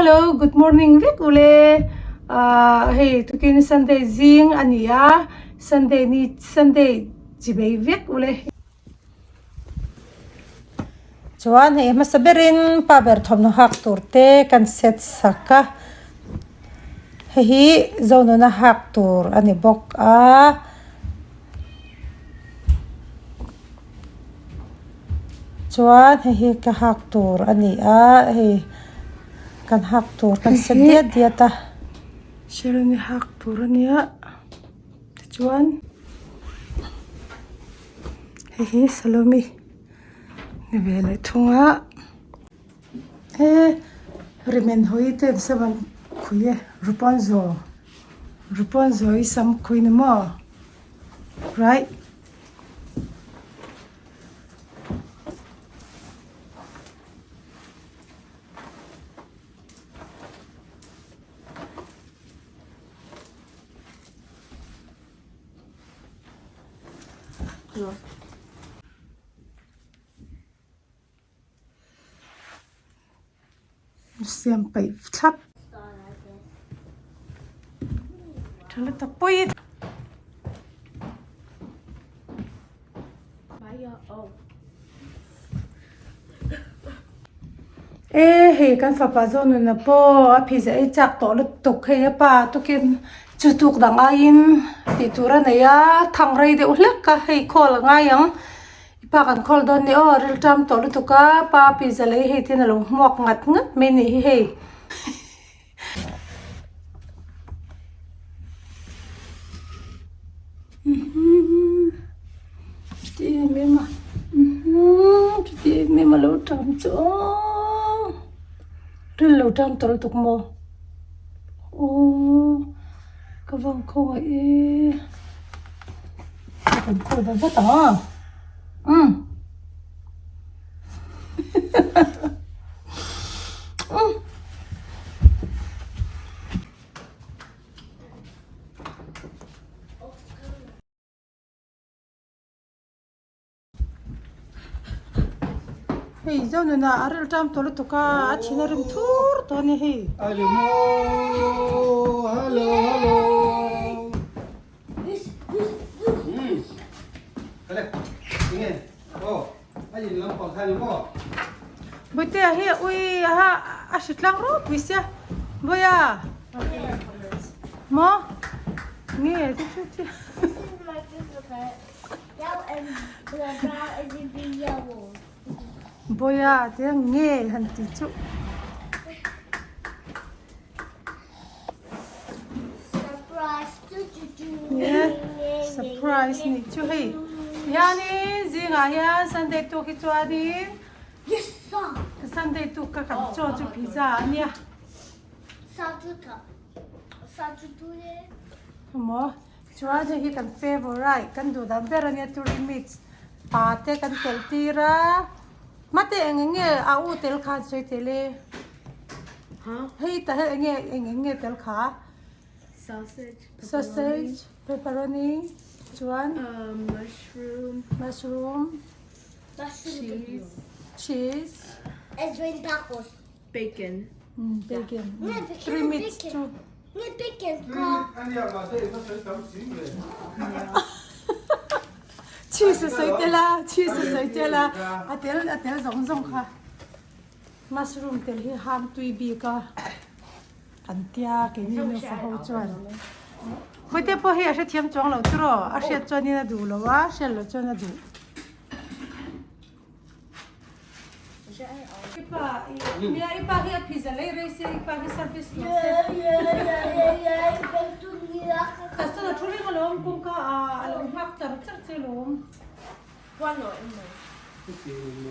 Hello good morning vek ule ah hei tukin Sunday zing a ni a Sunday ni Sunday chi bei vek ule. Chuan hei hmasa berin pa ber thawmhnaw hak tur te kan set sak a hei hi Zonuna hak tur a ni bawk a. Chuan hei hi ka hak tur a ni a hei kan hak tur kan set diat diat a. Sharon-i hak tur a nia tichuan hei hi Salome ni ve leh thung a he rimen hawi te an sam an khui e Rapunzel Rapunzel i sam khui ni maw right. Siam peih thlap. Tha lutuk pui. E hei kan fapa zawk nuna pawh a pizza ei chak tawh lutuk hei a pa tukin chu tuk dang aiin tih tur a nei a thang rei deuh hlek a hei call a ngai ang i pa kan call dawn ni aw rilṭam tawh lutuk a pa pizza lei hei tin a lo hmuak ngat ngat mai a nih hi hei. Chuti em em a chuti em em a lo ṭam chu aw ril lo ṭam tawlh lutuk maw aw ka vang khawngaih e ka rawn call ve vat ang umm. Hei Zonuna a ril ṭam tawh lutuk a, a thin a rim thur tawh a ni hei. Hello hello hello. Bawihtea hi ui a a hri tlang ropui sia Bawia maw nge chu chu chu Bawia te nge han ti chu. Surprise nih chu hei hianin zingah hian Sunday tuk hi chuanin Sunday tuk ka kan chaw chu pizza a nia maw chuan hei hi kan favourite kan duh dan ber a nia turi mix pa te kan telh tir a hmate eng eng nge a u tel khan sawi tel e. Hei tah hian enge eng eng nge tel kha? Sausage, Sausage, pepperoni, chuan mushroom, mushroom, cheese, cheese, tacos. Bacon. Bacon. Three meats chu. Cheese a sawi tel a, cheese a sawi tel a, a tel a tel zawng zawng kha. Mushroom tel hi hang tui bik a kan tia keini nufa ho chuan Hawite pawh hi a hrethiam chuang lo chu rawh a hriat chuanin a duh lo a hriat loh chuan a duh. I pa nia i pa hi a pizza lei rei se i pa hi service tur se. Ka sawn a thu reng alawm kawngka ah a lo nghak char char che alawm.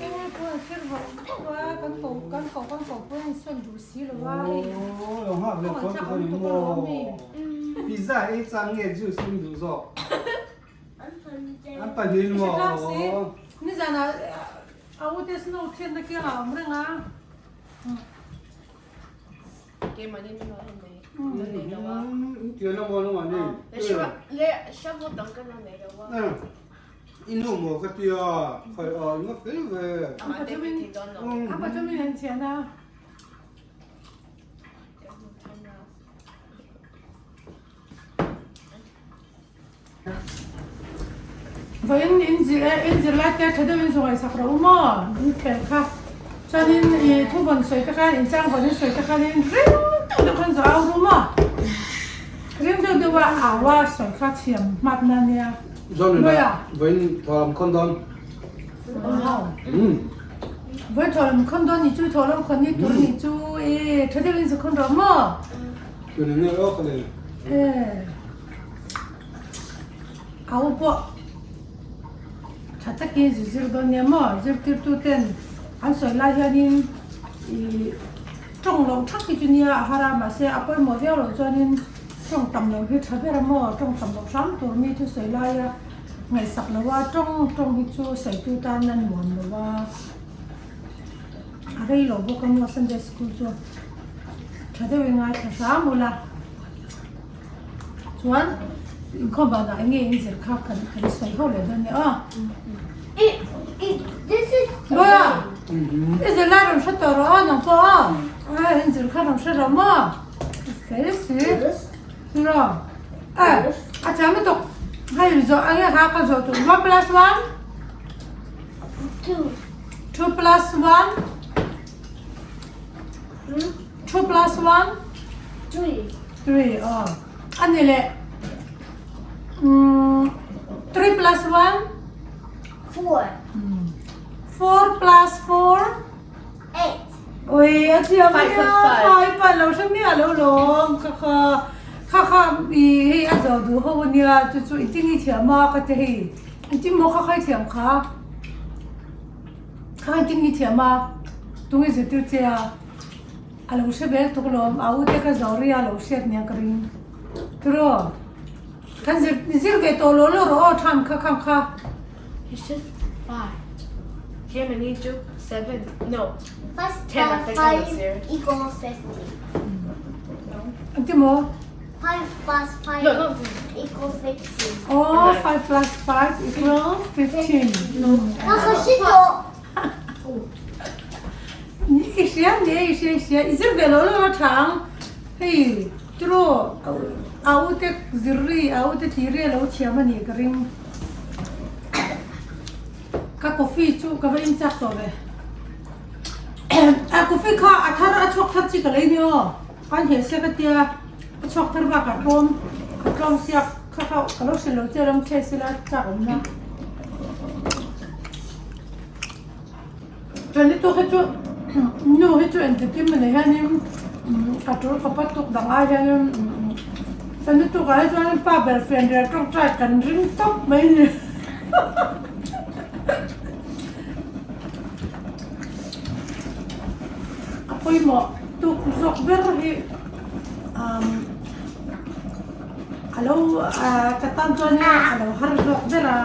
Enge pawh an thlir vawk vawk a, kan ko kan ko kan ko pawh an sawn duh si lo a hei kawng an thlak awm tuk alawm hei. Pizza ei chang nge juice in duh zawk? An pahnih maw? Hre tlang si, nizanah a u te snow thiatna kiangah a awm reng a. Keimahni min rawn en mai. Ka nei lo a. Tian a maw lawng an ei. Le shovel dang ka rawn nei lo a. I nu maw ka tia, khai a inga fel ve. A pathumin an thian a. Vawiin in zir in zirlai te tha deuhin zu ngaihsak rawh u maw? In fel kha. Chuanin i thu vawn sawi te khan in chang vawn in sawi te khanin ring deuh deuh khan zu au ru maw? Ring deuh deuh a au a sawi kha thiam hmat na nia. Zawnina vawiin thawhlam khawn dawn. Vawiin thawhlam khawn dawn ni chu thawhlam khawn ni tur ni chu e tha deuhin zu khawn rawh maw? Tun enge aw ka nei. E. Au pawh tha takin zir zir dawn nia maw? Zirtirtu ten an sawi lai hianin ih tawng loh thak hi chu nia a har a, mahse a pawimawh viau loh chuanin tawng tam loh hi tha ber a maw? Tawng tam loh hram tur mi thu sawi laia ngaihsak lo a, tawng tawng hi chu sawitu tan a nuam lo a, a rei lo bawk a maw Sunday school chu tha deuhin ngaithla hram ula. Chuan inkhawm banah eng nge in zir kha kan kan sawi ho leh dawn nia aw. Bawiha i zir lai rawn hre tawh rawh aw nang pawh aw. Aw in zir kha rawn hre rawh maw. Fel si. Tiraw. E a thiam lutuk. Hei zawh eng nge kha ka zawh tur one plus one. Two plus one. Two plus one. Three. Three, aw. A ni leh. Um, three plus one. Four. Four plus four. Eight. Ui, a thiam Five plus five. Five pa lo hre miah lo lawm. Kha kha kha kha i hei a zo duh ho ania chu chu i ting i thiam a ka ti hei. I ting maw kha kha i thiam kha. Kha i ting i thiam a. Tung i zirtir che a. A lo hre vel tuk lawm, a ute ka zo ria lo hriat nia ka ring. Tiraw? Kan zir zir ve tawh lo lo rawh aw than kha khang kha. It's just five. Germany chu seven. No. Five Ten, I plus think I was five there. equals 50. An ti maw? Five plus five No, no. equals 50. Aw, five plus five equal 15. Ka ka si to. I hria ni e, i hria i hria. I zir ve lo lo a tha ang. Hei tiraw a ute zir ri, a ute tih ri a lo thiam a nih ka ring. Ka coffee chu ka va in chak tawh ve. A coffee kha a thar a chhuak thar chi ka lei ni aw. Kan heh se ka tia a chhuak thar bak a tlawm a tlawm siak kha kha ka lo hrilh lo che ram thleh sila chak awm na. Chuan ni tuk hi chu nu hi chu engtikim a nei hianin a tul khawp a tuk dang ai hianin chuan ni tukah hi chuanin pa ber fian rel tawngtai kan ring tawp mai a ni. A pawimawh tuk zawk ber hi a lo ka tan chuan a lo har zawk ber a.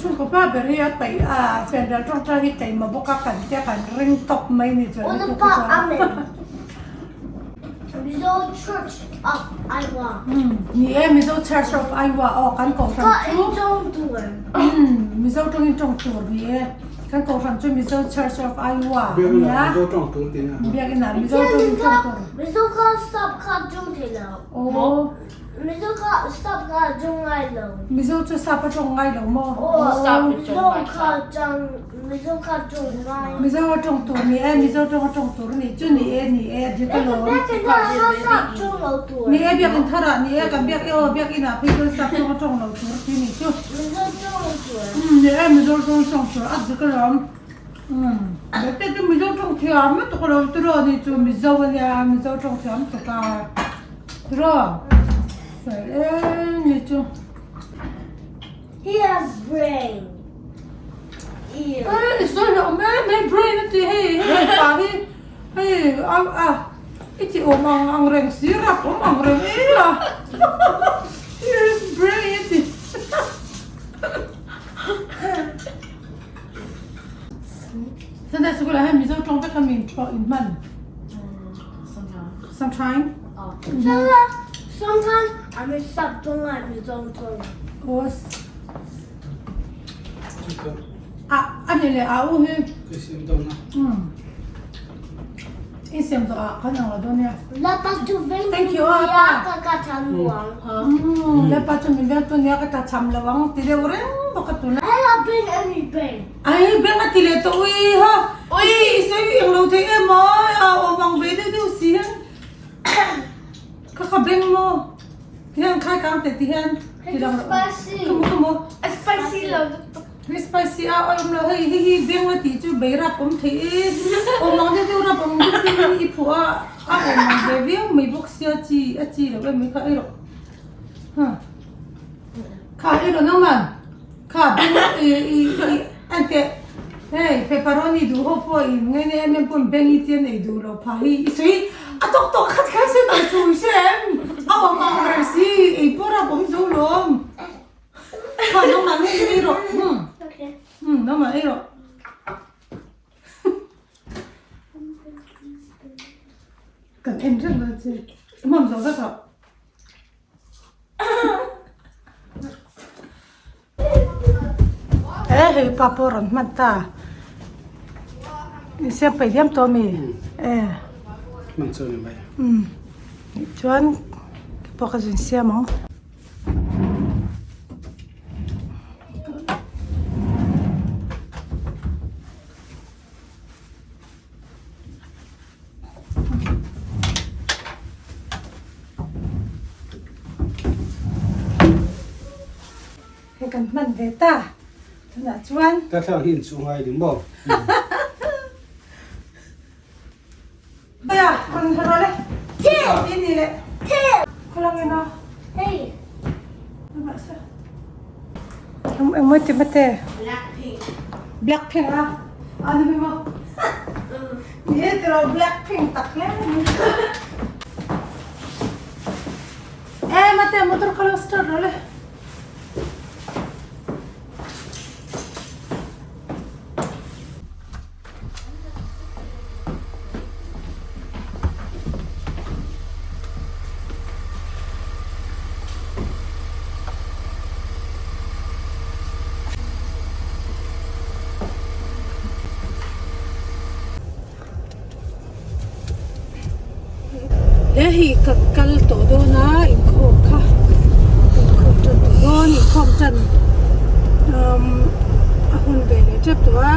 Chhungkaw pa ber hi a peih a fianrial tawngtai hi keimah bawk a kan tia kan ring tawp mai ni chuan. Mizo Church of Iowa. Ni e, Mizo Church of Iowa aw kan kohhran chu. Ka in tawng tur. Mizo tawng in tawng tur ni e. Kan kohhran chu Mizo Church of Iowa ania. Mizo tawng tur tih na. Biak inah Mizo tawng in tawng tur. Mizo kha sap kha tawng thei lo. Aw. Mizo kha sap kha tawng ngai lo. Mizo chu sap a tawng ngai lo maw? Aw, Sap a Mizo tawng ngai kha tawng Mizo kha tawng ngai. Mizo a tawng tur ni e, Mizo tawng a tawng tur ni chu ni e, ni e a dik alawm. Biak in tharah khan sap tawng lo tur. Ni e, biak in tharah ni e, kan biak e aw, biak inah phei chuan sap tawng a tawng lo tur ti ni chu. Mizo tawng tur. Ni e, Mizo tawng tawng tur a dik alawm. Bete chu Mizo tawng thiam lutuk alawm tiraw ni chu Mizo ania, Mizo tawng thiam tuk a tiraw. Fel em ni chu. He has brain. Ear. Ê, i sawi hlauh mai mai brain a ti hei hei pa hi hei a a i ti awm ang ang reng si rap awm ang reng e a ears brain a ti Sunday school ah hian Mizo tawng vek a min thawh in hman sometime Sometimes I'm a sap tawng a Mizo tawng. A a ni leh a u hi. I siam zawh ah kan ang lo dawn nia. Lapa chu veng Thank you a pa. Ka ka cham lo ang. Lapa chu min veng tu nia ka ta cham lo ang ti deuh reng bawk a tuna. Hello beng a ni beng. Ai beng a ti leh tawh ui ha. Ui i sawi eng lo thei em a a awm ang ve deuh deuh si hian. Ka ka beng maw. Ti hian khai kang teh ti hian ti lang rawh. Spicy. Ka mu ka mu. A spicy lo lutuk. Hei spicy a awm lo hei hei hi beng a tih chu bei rap awm thei e awm ang deuh deuh rap awm deuh deuh in i phuah a a awm ang ve viau mai bawk sia chi a chi loh em mai kha ei rawh ha kha ei rawh nangman kha beng i i i en teh hei pepperoni duh ho pawh in ngai na em em pawn beng i tian ei duh loh phah hi i sawi a tawk tawk khat kher se tawh suh i hre em a awm ang reng si ei pawh rap awm zo lawm. Kha nangmah ngei ei rawh. Hmm. Okay. Hmm, nangmah ei rawh. Kan en reng lo che. Mam zo vek rawh. Eh, hei pa pawh rawn hman ta. Insiam peih diam tawh mi. Eh. Man chu ni mai. Hmm. Chuan pawh ka zin siam ang. Hei kan hman ve ta tunah chuan. Ka thlang hi inchhung ngai ni maw? Aya, kon hero le. Ini le. Khulang ina. Hey. Eng moi ti mate. Blackpink. Blackpink a. Ani mi mo. Ni tro Blackpink tak le. Eh mate motor kalo start le. He hi kan kal tawh dawn a inkhawm kha inkhawm tan tawh dawn inkhawm tan umm a hun ve leh tep tawh a.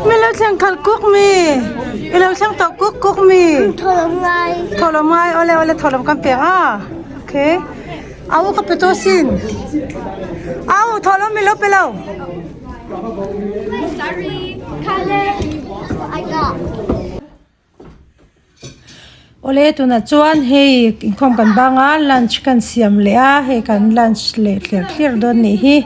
Mi lo thleng khalh kuk mi i lo thleng tawh kuk kuk mi thawhlawm ngai awle awle thawhlawm kan pek a okay au ka pe tawh sin au thawhlawm mi lo pe lo. Awle tunah chuan hei inkhawm kan bang a lunch kan siam leh a hei kan lunch leh thler thler dawn nih hi.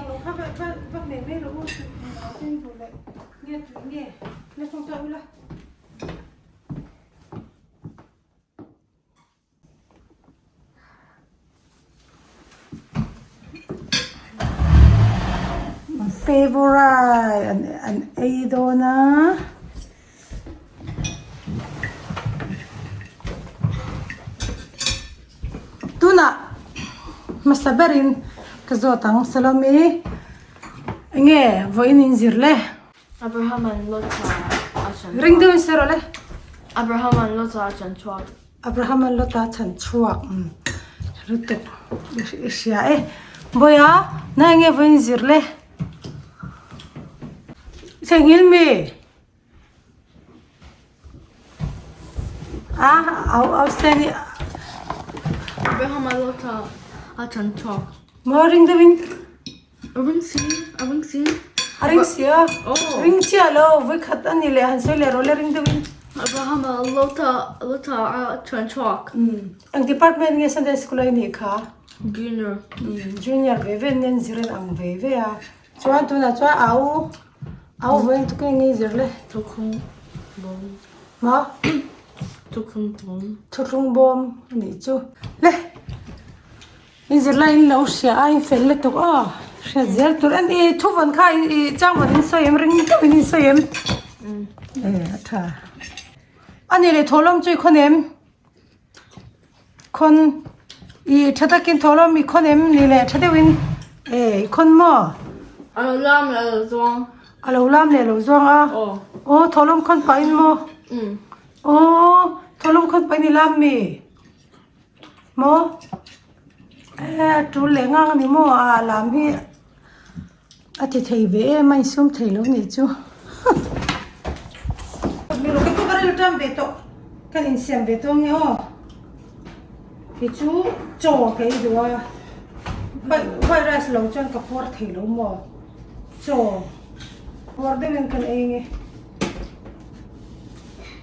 Favourite an an ei dawn a. Tunah hmasa berin ka zawt ang Salome enge vawiin inzir le. Abraham an Lota a chan chhuak. Ring deuhin sawi rawh le. Abraham an Lota a chan chhuak. Abraham an Lota a chan chhuak. Lutuk i hria e. Bawiha na enge vawiin zir le. Theihnghilh mi. A au au sen i. Abraham an Lota a chan chhuak. Maw ring deuhin. A ring si, a ring si. A ring si a? Ring chiah lo, vui khat a ni leh han sawi leh rawh le ring deuhin. Abraham a Lota, Lota a chuan chhuak. Eng department nge Sunday school a i nih kha? Junior. Junior ve ve nen zir in ang ve ve a. Chuan tunah chuan au, au vawiin tuk eng nge i zir le? Thukhung bawm. Ma? Thukhung bawm. Thukhung bawm a nih chu. Le! In zirlai in lo hria a in fel lutuk aw hriat zel tur a ni thu vawn kha i chang vawn in sawi em ring deuh in in sawi em e a tha. A ni leh thawhlawm chu i khawn em? Khawn i tha takin thawhlawm i khawn em ni leh tha deuhin e i khawn maw? A lo lam leh a lo zuang. A lo lam leh a lo zuang a. Aw. Aw thawhlawm khawn pahin maw? Um. Aw thawhlawm khawn pahin i lam mi? Maw? E a tul leh ngang a ni maw? A lam hi a ti thei ve em a insum thei lo nih chu. Ka ve tawh kan insiam ve tawh ange aw. Kei chu chaw ka ei duh a white rice lo chuan ka puar thei lo maw chaw puar deuhin kan ei ange.